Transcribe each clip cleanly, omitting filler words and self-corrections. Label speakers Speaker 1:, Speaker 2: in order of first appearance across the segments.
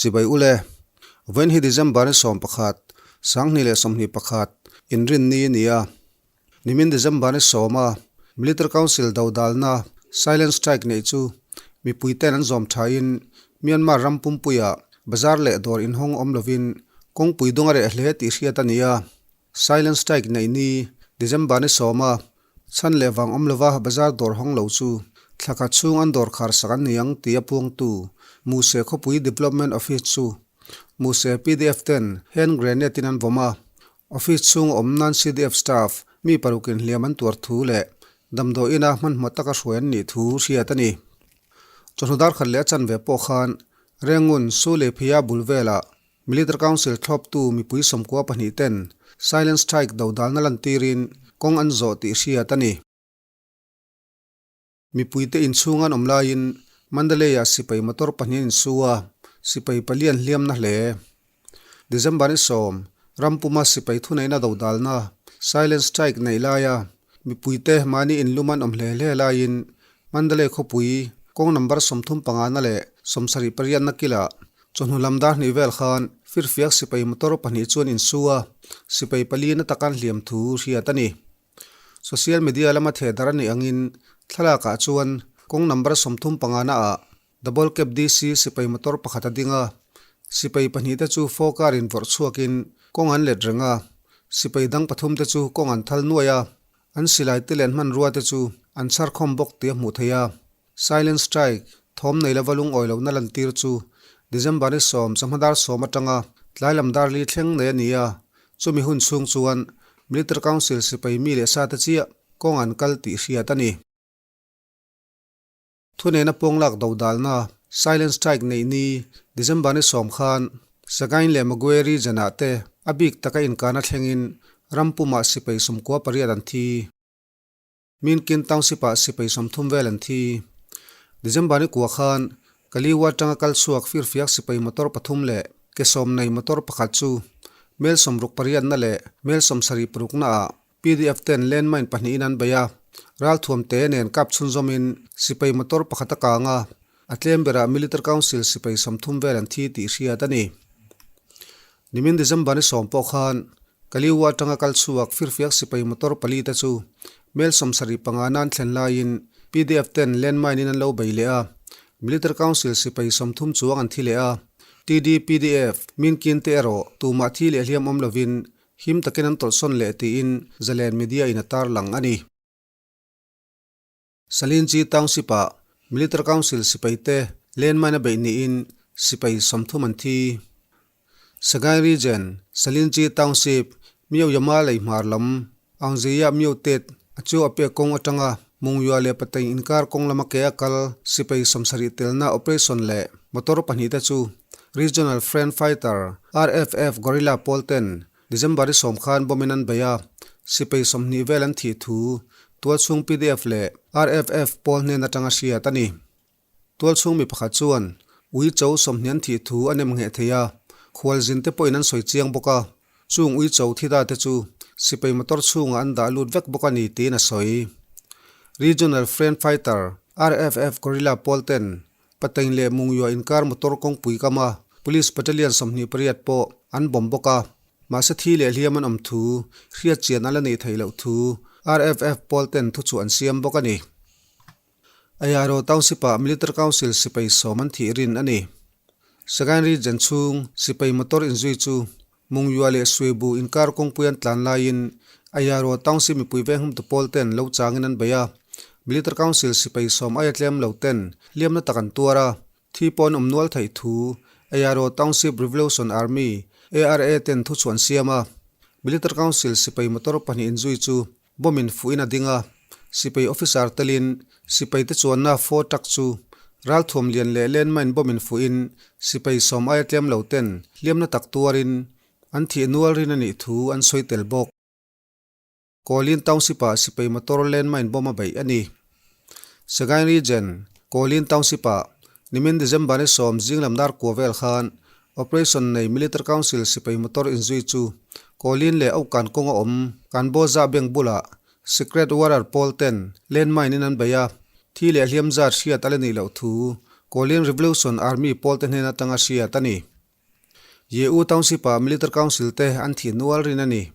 Speaker 1: Chibai ule, Vawiin hi December ni 11, 2021, inrinni a ni a. Nimin December ni sawma Military Council dodalna Silent Strike neih chu mipuite'n an zawm thain Myanmar ram pumpuiah bazar leh dawr inhawng awm lovin kawngpui dung a reh hle tih hriat a ni a. Silent Strike neih ni December ni sawma chhan leh vang awm lova bazar dawr hawng lo chu thla khat chhung an dawr khar sak an ni ang tih a puangtu Muse khawpui Development Office chu Muse pdf ten hand grenade in an vawm a. Office chhung a awm nan CDF staff mi parukin hliam an tuar thu leh damdawi ina hmanhmawh taka hruai an nih thu hriat a ni. Chawhnu dar khat leh a chanve pawh khan Rengun, Su leh Phia bul velah Military Council thlawptu mipui 92 ten Silent Strike dodalna lantirin kawng an zawh tih hriat a ni. Mipuite inchhung an awm laiin Mandalay-ah sipai motor pahnih an insu a, sipai pali an hliam na hle. December ni 10, rampuma sipai thuneihna dodalna, silent strike, neih laia mipuite mahni inlum an awm hle hle laiin Mandalay khawpui kawng number 35 na leh 78 na kilah chawhnu lam dar hnih vel khan firfiak sipai motor pahnih chuan insu a, sipai pali na taka an hliam thu hriat a ni. Social media lama theh dar a nih angin thlalakah chuan kawng number 35 na ah Double Cab DC sipai motor pakhat a ding a, sipai pahnih te chu four car in vawrh chhuakin kawng an let reng a, sipai dang pathum te chu kawng an thal nuai a, an silai te leh an hmanrua te chu an chhar khawm bawk tih a hmuh theih a. Silent Strike, thawm nei lova lungawi lohna lantir chu December ni 10 chawhma dar 10 atanga tlai lam dar li thleng nei a ni a, chumi hun chhung chuan Military Council sipai mi leh sa te chiah kawng an kal tih hriat a ni. Thunena pawnglak dodalna Silent Strike neih ni December ni 10 khan Sagaing leh Magwe region ah te a bik taka inkana thlengin ram pumah sipai 98 an thi. Minkin Township-ah sipai 30 vel an thi. December ni kua khan Kaliwa atanga kal chhuak firfiak sipai motor pathum leh ke sawm nei motor pakhat chu mel 68 na leh mel 76 na ah PDF ten landmine pahnihin an bei a, ralthuam te nen kap chhunzawmin sipai motor pakhat a kang a, a tlem berah Military Council sipai 30 vel an thi tih hriat a ni. Nimin December ni 10 pawh khan Kaliwa atanga kal chhuak firfiak sipai motor pali te chu mel 75 nan thlen laiin PDF ten landmine in an lo bei leh a, Military Council sipai 30 chuang an thi leh a, TD PDF Minkin te erawh tumah thi leh hliam awm lovin him takin an tawlhsawn leh tiin Zalen Media in a tarlang a ni. Salinji Township-ah Military Council sipaite landmine a beih niin sipai 30 an thi. Sagaing Region, Salinji Township, Myo Yama lei hmar lam, Aungzeiah Myo Tet a chu a pek kawng atanga Mungyua leh Pateng inkar kawng lama ke a kal sipai 70 telna operation leh motor pahnih te chu Regional Front Fighter, RFF, Guerrilla pawl ten December i 10 khan bomb in an bei a, sipai 20 vel an thih thu tualchhung PDF leh RFF pawl hnen atanga hriat a ni. Tualchhung mi pakhat chuan ui cho 20 an thih thu a nem ngheh thei a, khualzin te pawhin an sawi chiang bawk a, chung ui cho thi ta te chu sipai motor chhungah an dah lut vek bawk a ni tiin a sawi. Regional Front Fighter, RFF, Guerrilla pawl ten Pateng leh Mungyua inkar motor kawngpui kam a Police Battalion 28 pawh an bomb bawk a, mahse thi leh hliam an awm thu hriat chian a la neih theih loh thu RFF pawl ten thu chu an siam bawk a ni. Ayaro Township-ah Military Council sipai 10 an thih rin a ni. Sagaing Region chhung sipai motor inzui chu Mungyua leh Suibu inkar kawngpui an tlan laiin Ayaro Township mipui venghumtu pawl ten lo changin an bei a, Military Council sipai 10 aia tlem lo ten hliamna tak an tuar a, thi pawh an awm nual theih thu Ayaro Township Revolution Army, ARA, ten thu chu an siam a. Military Council sipai motor pahnih inzui chu bomb in fuhin a ding a, sipai officer telin sipai te chuanna four truck chu ralthuam lian leh landmine bomb in fuhin sipai 10 aia tlem lo ten hliamna tak tuarin an thih nual rin a nih thu an sawi tel bawk. Kawlin Township-ah sipai motor landmine bomb a beih a ni. Sagaing Region, Kawlin Township-ah nimin December ni 10 zing lam dar kua vel khan Operation nei Military Council sipai motor inzui chu Kawlin leh Aukan kawnga awm Kanbawza bank bulah Secret Warrior pawl ten landmine in an bei a, thi leh hliam zat hriat a la nih loh thu Kawlin Revolution Army pawl te hnen atanga hriat a ni. Ye U Township-ah Military Council te an thih nual rin a ni.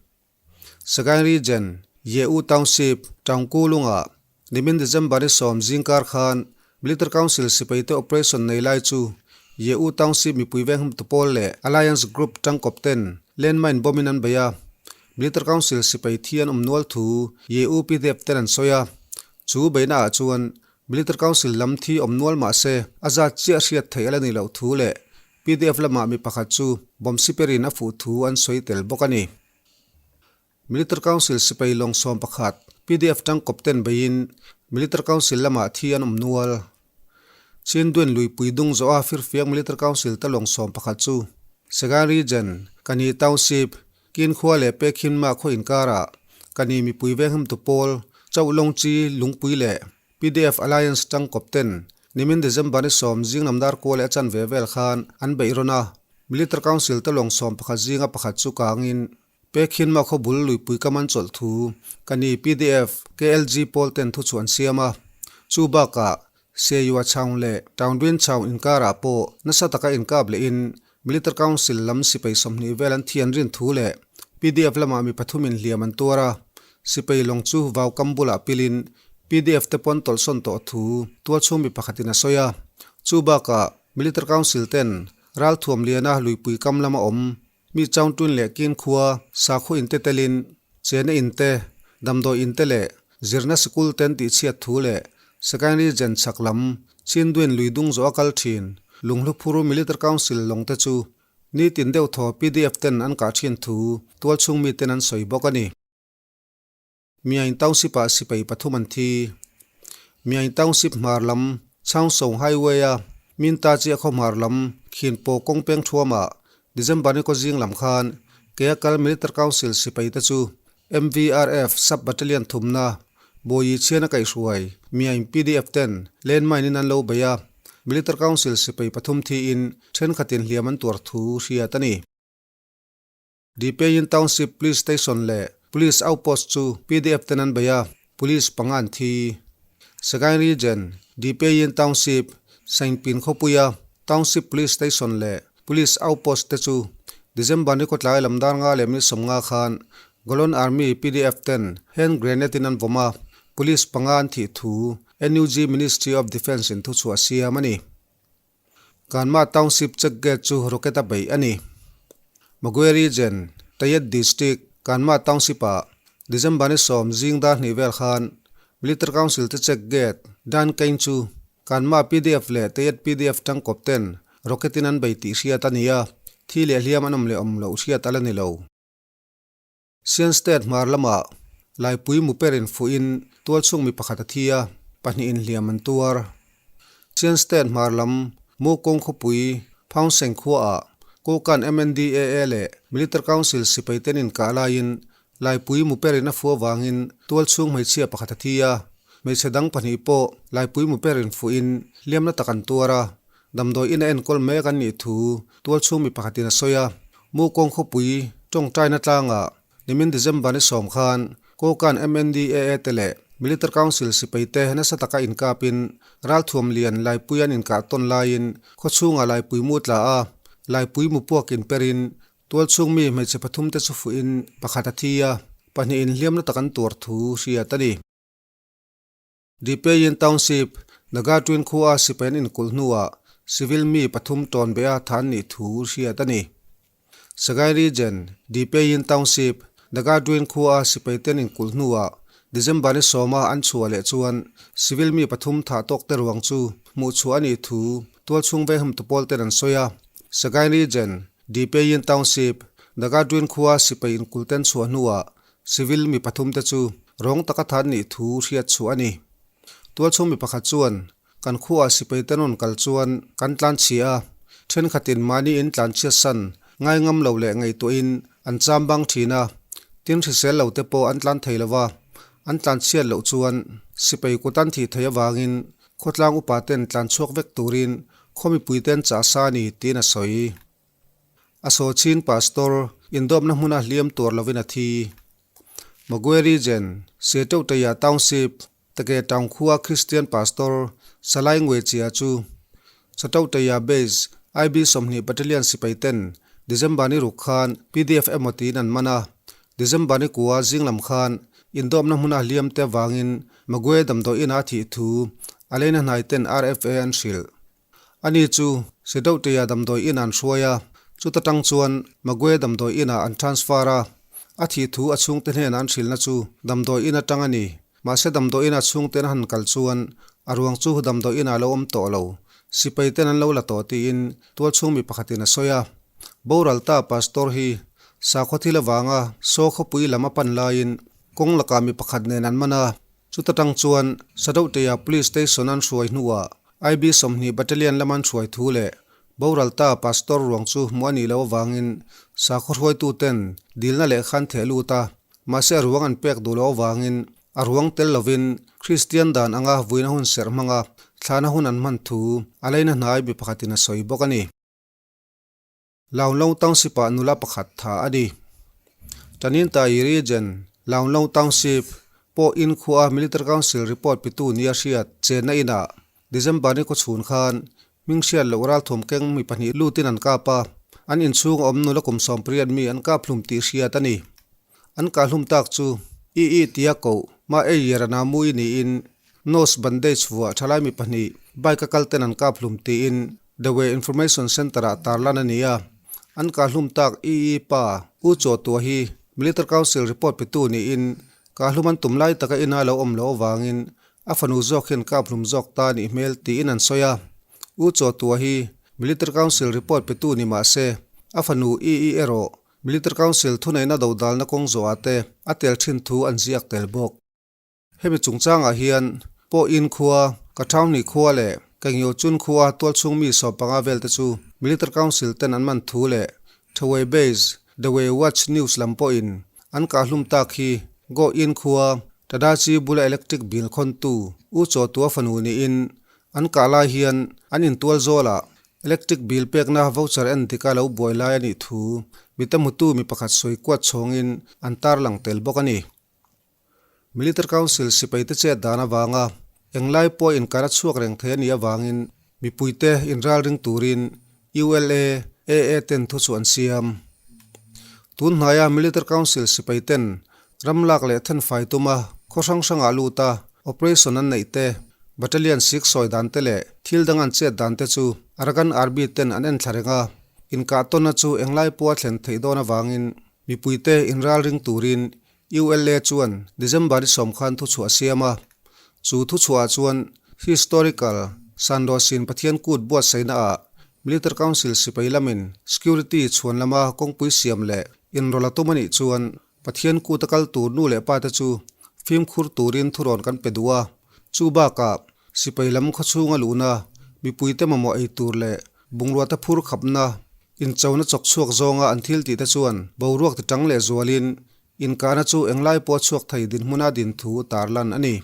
Speaker 1: Sagaing Region, Ye U Township, Taungku lungah nimin December ni 10 zingkar khan Military Council sipaite operation nei lai chu Ye U Township mipui venghum tu pawl leh Alliance Group tangkawp ten landmine bomb in an bei a. Military Council sipai thi an awm nual thu Ye U PDF ten an sawi a. Chu beihna ah chuan Military Council lam thi awm nual mah se a zat chiah hriat theih a la ni loh thu leh PDF lamah mi pakhat chu bomb siperin a fuh thu an sawi tel bawk a ni. Military Council sipai lawng 11 PDF tangkawp ten beiin Military Council lamah thi an awm nual. Chinduen luipui dung zawha firfiak Military Council te lawng 11 chu Sagaing Region, Kani Township, Kin khua leh Pekhinma khaw inkarah Kani mipui venghimtu pawl Chauh Lawngchi Lungpui leh PDF Alliance tangkawp ten nimin December ni 10 zing lam dar kual leh a chanve vel khan an beih rawn a. Military Council te lawng 11 zinga pakhat chu kangin Pekhinma khaw bul luipui kam an chawlh thu Kani PDF KLG pawl ten thu chu an siam a. Chu bakah Seyua Chhaung leh Taungdwin Chhaung inkarah pawh nasa taka inkap lehin Military Council lam sipai 20 vel an thi an rin thu leh PDF lamah mi pathumin hliam an tuar a, sipai lawng chu vau kam bulah pilin PDF te pawn tawlhsawn tawh thu tualchhung mi pakhatin a sawi a. Chu bakah Military Council ten ralthuam liana luipui kam lama awm mi Chaungtun leh Kin khua sakhaw inte telin chena inte, damdawi inte leh zirna sikul ten tihchhiat thu leh Sagaing Region chhak lam Chindwin lui dung zawh a kal thin Lunghluphur Military Council lawng te chu nitin deuh thaw PDF ten an kah thin thu tualchhung mi ten an sawi bawk a ni. Myaing Township ah sipai pathum an thi. Myaing Township hmar lam Chaungsong Highway a Minta chiah khaw hmar lam Khinpaw kawng peng thuamah December ni kaw zing lam khan Keakal Military Council sipai te chu MVRF Sub Battalion thumna Bawi chhian a kaihhruai Myaing PDF ten landmine in an lo bei a, Military Council sipai pathum thiin thenkhatin hliam an tuar thu hriat a ni. Dipeyin Township Police Station leh Police Outpost chu PDF ten an bei a, Police panga an thi. Sagaing Region, Dipeyin Township, Saingpin khawpuia Township Police Station leh Police Outpost te chu December ni khawtlai lam dar nga leh minute 50 khan Golon Army PDF ten hand grenade in an vawm a, Police panga an thih thu NUG Ministry of Defence in thuchhuah siam a ni. Kanma Township check gate chu rocket a beih a ni. Magwe Region, Tayet District, Kanma Township-ah December ni 10 zing dar hnih vel khan Military Council te check gate Dan Kain chu Kanma PDF leh Tayet PDF tangkawp ten rocket in an bei tih hriat a ni a, thi leh hliam an awm leh awm loh hriat a la ni lo. Sian State hmar lamah Laipui muperin fuhin tualchhung mi pakhat a thi a, pahnihin hliam an tuar. Sian State hmar lam Mukawng khawpui Phaungseng khuaah Kokan MNDAA leh Military Council sipai ten inkah laiin Laipui muperin a fu avangin tualchhung hmeichhia pakhat a thi a, hmeichhe dang pahnih pawh Laipui muperin fuhin hliamna tak an tuar a, Damdawi in a enkawl mek an nih thu tualchhung mi pakhatin a sawi a, Mukawng khawpui tawngtaina tlangah nimin December ni 10 khan Kokan MNDAA te leh Military Council sipai te nasa taka inkapin ralthuam lian Laipui an inkah tawn laiin khawchhungah Laipui mu tla a, Laipui mu puak inperin tualchhung mi hmeichhe pathum te chu fuhin pakhat a thi a, pahnihin hliamna tak an tuar thu hriat a ni. Dipeyin Township, Nagatwin khua sipai an inkulh hnuah civil mi pathum tawn beh a than nih thu hriat a ni. Sagaing Region, Dipeyin Township, Nagatwin khua sipai te an inkulh hnuah December ni 10 a an chhuah leh chuan civil mi pathum thah tawk te ruang chu hmuh chhuah a nih thu tualchhung veihamtu pawl ten an sawi a. Sagaing Region, Dipeyin Township, Nagatwin khua sipai inkulh te an chhuah hnuah Civil mi pathum te chu rawng taka than nih thu hriat chhuah a ni. Tualchhung mi pakhat chuan, Kan khuaah sipai te rawn kal chuan kan tlan chhia a, thenkhatin mahni in tlan chhiat san ngai ngam lo leh ngaihtuahin an cham bang thin a, tin hrisel lo te pawh an tlan thei lo va, an tlan chhiat loh chuan sipai kut an thih theih avangin khawtlang upa ten tlan chhuak vek turin khaw mipui ten chah sa a ni tiin a sawi. A saw chin pastor indawpna hmuna hliam tuar lovin a thi. Magwe Region, Seteuteia Township, Take Town khua Christian pastor Salai Ngwe Chia chu Sateuteia Base, IB 20 Battalion sipai ten December ni ruk khan pdf emaw tiin an man a. December ni kua zing lam khan indawpna hmuna hliam te avangin Magwe damdawi inah a thih thu a leina hnai ten RFA an hrilh. Ani chu Sedauhtea damdawi inah an hruai a, chuta tang chuan Magwe damdawi inah an transfer a. A thih thu a chhungte hnenah an hrilhna chu damdawi in atang a ni. Mahse damdawi inah chhungten a han kal chuan a ruang chu damdawi inah a lo awm tawh lo. Sipai ten an lo la tawh tiin tualchhung mi pakhatin a sawi a. Boral ta Pastor hi sakhaw thil avanga Saw khawpui lam a pan laiin kawng lakah mi pakhat nen an man a. Chuta tang chuan Sadauhtea Police Station an hruai hnuah IB 20 Battalion lama an hruai thu leh boral ta Pastor ruang chu hmuh a nih loh avangin sakhaw hruaituten dilna lehkha an theh lut a. Mahse a ruang an pek duh loh avangin a ruang tel lovin Kristian dan anga vuina hun serh hmanga thlahna hun an hman thu a leina hnai mi pakhatin a sawi bawk a ni. Launglong Township-ah nula pakhat tha a ni. Tanintayi Region, Launglong Township, pawh inkhua Military Council report pitu nia hriat chenna inah December ni khawchhun khan hming hriat loh ralthawm keng mi pahnih lutin an kap a, an inchhung a awm nula kum 90 mi an kap hlum tih hriat a ni. An kah hlum tak chu II tia koh ma ei Yerana Mui niin nose bandage vuah thalai mi pahnih bike a kal ten an kap hlum tiin The Way Information Centre ah tarlan a ni a. An kah hlum tak II pa U Chaw Tua hi Military Council report petu niin kah hlum an tum lai taka ina lo awm loh avangin A fanu zawk hian kap hlum zawk ta nih hmel tiin an sawi a. U Chaw Tua hi Military Council report petu ni mah se, a fanu II erawh Military Council thuneihna dodalna kawng zawhah te a tel thin thu an ziak tel bawk. Hemi chungchangah hian Pawh In khua, Ka Town-ni khua leh Ka Ngio Chun khua tualchhung mi 15 vel te chu Military Council ten an man thu leh Thawei Base, The Way Watch News lam pawhin an kah hlum tak hi Go In khua Tadachi bula electric bill khawntu U Chaw Tua fanu niin an kah lai hian an intual zawlah electric bill pekna voucher en dika lo buai lai a nih thu mite hmutu mi pakhat sawi kuat chhawngin an tarlang tel bawk a ni. Military Council sipaite chet dan avanga englai pawh inkar a chhuak reng thei a nih avangin mipuite inralring turin ULA, AA ten thu chu an siam. Tun hnaia Military Council sipaiten ram lak leh thenfai tuma khaw hrang hrangah lut a operation an neih te, battalion sik sawi dan te leh thil dang an chet dan te chu Arakan Army ten an enthla reng a, inkah tawnna chu englai pawh a thlen theih dawn avangin mipuite inralring turin ULA chuan December ni sawm khan thuchhuah a siam a, chu thuchhuahah chuan Historical Sandosin Pathian kut buatsaihna ah Military Council sipai lamin security chhuan lama kawngpui siam leh inrawlh a tum a nih chuan Pathian kut a kal tur nu leh pa te chu fimkhur turin thurawn kan pe duh a, chu bakah sipai lam khawchhunga luhna mipuite mamawh ei tur leh Bungrua te phur khapna, inchona chawk chhuak zawnga an thil tih te chuan boruak ti tang leh zualin inkahna chu englai pawh a chhuak thei dinhmuna din thu tarlan a ni.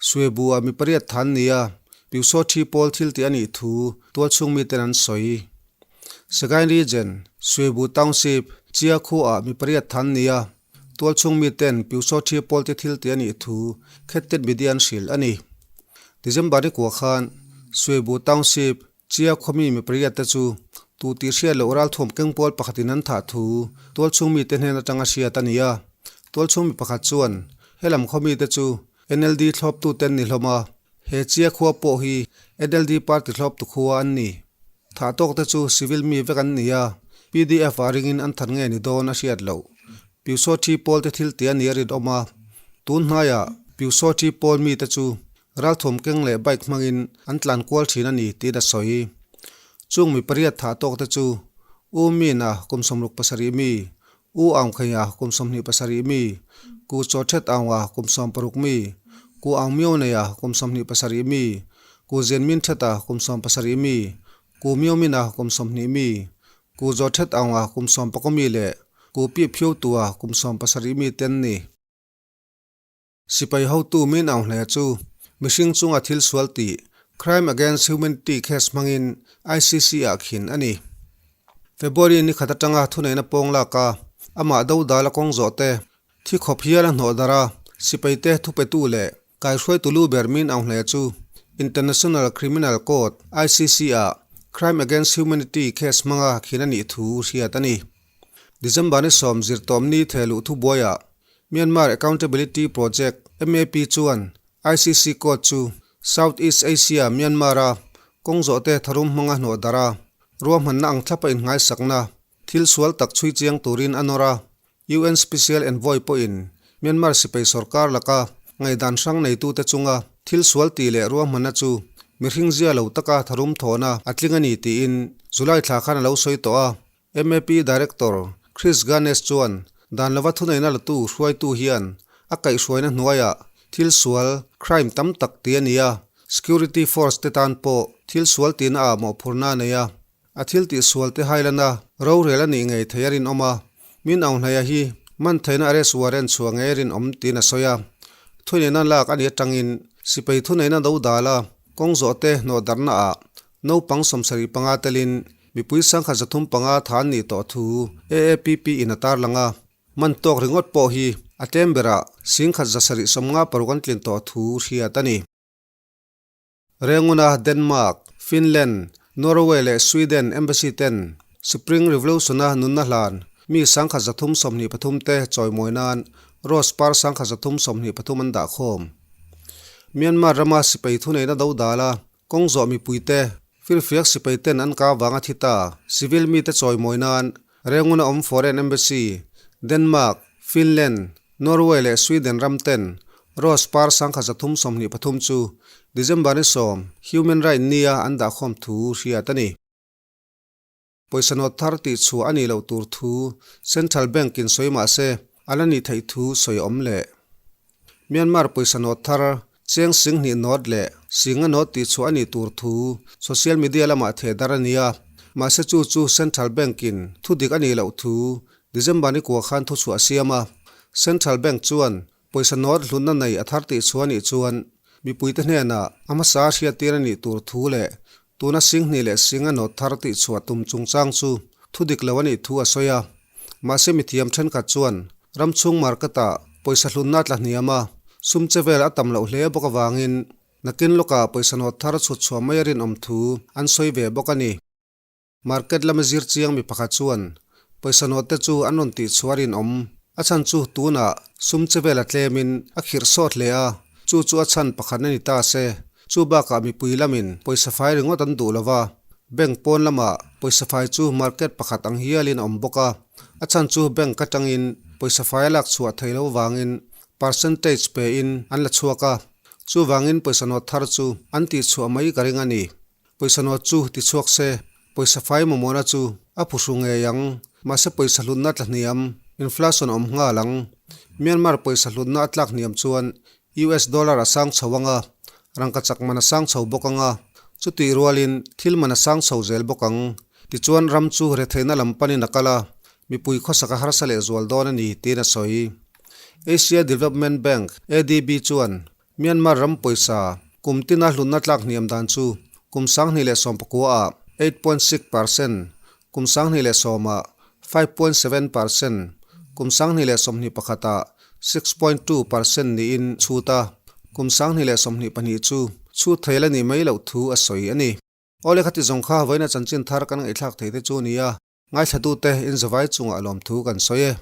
Speaker 1: Suebu-ah mi pariat than nia Piusaw thi pawl thil tih a nih thu tualchhung miten an sawi. Sagaing Region, Suebu Township, Chia khuaah mi pariat than nia tualchhung miten Piusaw thi pawl te thil tih a nih thu Khettet Media an hrilh a ni. December ni kua khan Suebu Township, Chia khawmi mi pariat te chu tu tih hriat loh ralthuam keng pawl pakhatin an thah thu tualchhung mite hnen atanga hriat a ni a. Tualchhung mi pakhat chuan helam khawmi te chu NLD thlawptute an ni hlawm a, he Chia khua pawh hi NLD party thlawptu khua an ni. Thah tawk te chu civil mi vek an ni a, PDF ah ringin an that nge ni dawn a hriat loh. Piusaw thi pawl te thil tih a ni a rinawm a, tun hnaiah Piusaw thi pawl mi te chu ralthuam keng leh bike hmangin an tlan kual thin a ni tiin a sawi. Chung mi pariat thah tawk te chu U Min-a kum 67 mi, U Aung Kheia kum 27 mi, Ku Chaw Thet Aunga kum 60 mi, Ku Aung Myo Neia kum 27 mi, Ku Zen Min Theta kum 70 mi, Ku Myo Min-a kum 20 mi, Ku Zaw Thet Aunga kum 14 mi leh Ku Pi Phyo Tua kum 70 mi te an ni. Sipai hotu Min Aung Hlaing chu mihring chunga thil sual tih, crime against humanity case hmangin ICC ah khin a ni. February ni khat atanga thuneihna pawng lak a, amah dodal a kawng zawh te, thi khawp hial a hnawh darh a, sipai te thupetu leh kaihruaitu lu ber Min Aung Hlaing chu International Criminal Court, ICC, ah. Crime Against Humanity case hmanga khin a nih thu hriat a ni. December ni sawm zirtawmni thehluh thubuaiah Myanmar Accountability Project, MAP, chuan ICC court chu South East Asia, Myanmar-a kawng zawhte tharum hmanga hnawh darh a, ruahmanna ang thlapa inngaisakna thil sual tak chhui chiang turin a nawr a. UN Special Envoy pawhin Myanmar sipai sorkar laka ngaihdan hrang neitute chunga thil sual tih leh ruahmanna chu mihring zia lo taka tharum thawhna a tling a ni tiin July thla khan a lo sawi tawh a. MAP Director Chris Gunness chuan dan lova thuneihna latu hruaitu hian a kaihhruaina hnuaiah thil sual, crime, tam tak ti a ni a, security force te tan pawh thil sual tihna ah mawhphurhna a nei a. A thil tih sual te hailana rorel a nih ngei thei a rinawm a, min Aunghlaia hi man theihna arrest warrant chhuah ngei a rinawm tiin a sawi a. Thuneihna lak a nih atangin sipai thuneihna do dal a, kawng zawh te hnawh darhna ah naupang 75 telin mipui 1305 tha an nih tawh thu AAPP in a tarlang a. Man tawk ringawt pawh hi a tlem berah 1756 an tlin tawh thu hriat a ni. Renguna, Denmark, Finland, Norway leh Sweden Embassy ten Spring Revolution-a nunna hlan mi 1323 te chawimawi nan Rose par 1323 an dah khawm. Myanmar rama sipai thuneihna do dala kawng zawh mipuite firfiak sipai ten an ka vanga thi ta civil mite chawimawi nan Renguna awm Foreign Embassy, Denmark, Finland, Norway leh Sweden ram ten Rose par 1323 chu December ni 10 Human Right nia an dahkhawm thu hriat a ni. Pawisa nawt thar tih chhuah a nih loh tur thu Central Bank in sawi mah se a la nih theih thu sawi a awm leh. Myanmar pawisa nawt thar cheng 2000 nawt leh 50 nawt tih chhuah a nih tur thu social media lamah theh dar a ni a, mahse chu chu Central Bank in thu dik a nih loh thu December ni kua khan thuchhuah a siam a, Central Bank chuan pawisa nawt hlutna nei a thar tih chhuah a nih chuan mipuite hnenah a hmasa hriattir a nih tur thu leh tuna 2000 leh 50 nawt thar tih chhuah tum chungchang chu thu dik lo a nih thu a sawi a. Mahse mithiam thenkhat chuan ram chhung market-ah pawisa hlutna a tla hniam a, sum che vel a tam loh hle bawk avangin nakin lawkah pawisa nawt thar chhut chhuah mai a rinawm thu an sawi ve bawk a ni. Market lama zir chiang mi pakhat chuan pawisa nawt te chu an rawn tih chhuah rinawm. A chhan chu tunah sum che vel a tlemin a khirh sawt hle a, chu chu a chhan pakhat a ni ta se. Chu bakah mipui lamin pawisa fai ringawt an duh lova, bank pawn lamah pawisa fai chu market pakhat ang hialin a awm bawk a. A chhan chu bank atangin pawisa fai a lak chhuah theih loh vangin percentage pein an la chhuak a, chuvangin pawisa nawt thar chu an tih chhuah mai ka ring a ni. Pawisa nawt chu ti chhuak se, pawisa fai mamawhna chu a phuhru ngei ang. Mahse pawisa hlutna tla hniam, inflation a awm nghal ang. Myanmar pawisa hlutna a tlak hniam chuan US dollar a sang chho ang a, rangka chak man a sang chho bawk ang a, chutih rualin thil man a sang chho zel bawk ang. Tichuan ram chu retheihna lam panin a kal a, mipui khawsak a harsa lehzual dawn a ni, tiin a sawi. Asia Development Bank, ADB, chuan Myanmar ram pawisa kum tina hlutna tlak hniam dan chu kum 2019 ah 8.6%, kum 2010 ah 5.7%, kum 2021 ah 6.2% niin chhut a, kum 2022 chu chhut thei la nih mai loh thu a sawi a ni. Awle khati zawng kha vawiina chanchin thar kan ngaihthlak theih te chu a ni a, ngaithlatute inzavai chungah lawmthu kan sawi e.